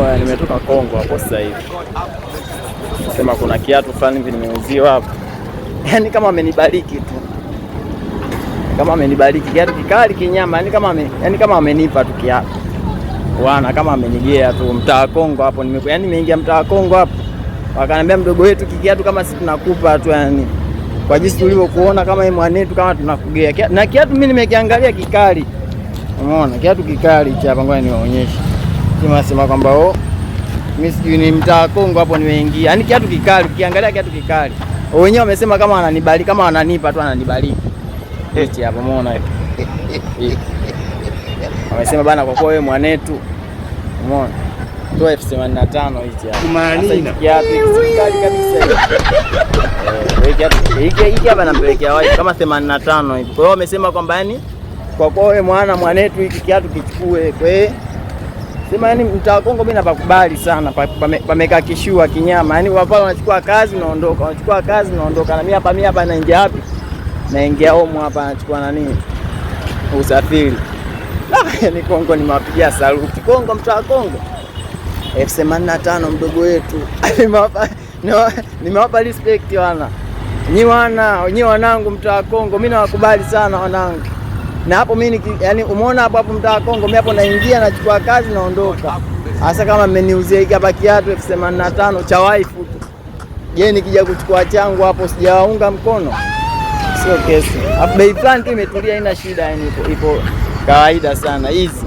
Oya, nimetoka Kongo hapo sasa hivi. Sema kuna kiatu fulani hivi nimeuziwa hapo. Yaani kama amenibariki tu. Kama amenibariki kiatu kikali kinyama, yaani kama yaani kama amenipa tu kiatu. Wana kama amenigea tu mtaa Kongo hapo nime yaani nimeingia mtaa Kongo hapo. Wakaniambia mdogo wetu kikiatu kama sisi tunakupa tu yani. Kwa jinsi tulivyokuona kama yeye mwanetu kama tunakugea. Na kiatu mimi nimekiangalia kikali. Umeona kiatu kikali cha hapa, ngoja niwaonyeshe. Sema sema kwamba oh, mimi sijui ni mtaa Kongo hapo nimeingia. Yaani kiatu kikali, ukiangalia kiatu kikali. Wenyewe wamesema kama wananibariki, kama wananipa tu ananibariki. Eti hapo umeona hivi. Wamesema bana, kwa kuwa wewe mwanetu. Umeona? Toa 85,000 hichi hapa. Kumanina. Kiatu kikali kabisa hichi. Eh, kiatu hiki hiki hapa nampelekea wife kama 85 hivi. Kwa hiyo wamesema kwamba yani kwa kuwa wewe mwana mwanetu hiki kiatu kichukue. Kwa hiyo sema yani mtaa Kongo mimi napakubali sana, pamekaa kishua kinyama. Yaani wapale wanachukua kazi unaondoka, wanachukua kazi unaondoka. Na mimi hapa naingia wapi? Naingia home hapa nachukua nani? Usafiri. Ah, ni Kongo nimewapigia saluti. Kongo, mtaa Kongo. 85,000 mdogo wetu. Nimewapa respect wana. Nyi wana, nyi wanangu mtaa Kongo, mimi nawakubali sana wanangu. Na hapo mimi yani umeona hapo hapo mtaa Kongo, mimi hapo naingia nachukua kazi naondoka. Hasa kama mmeniuzia hiki hapa kiatu 85,000 cha wife tu. Je, nikija kuchukua changu hapo sijawaunga mkono? Sio kesi. Hapo bei fulani tu imetulia, haina shida yani ipo kawaida sana hizi.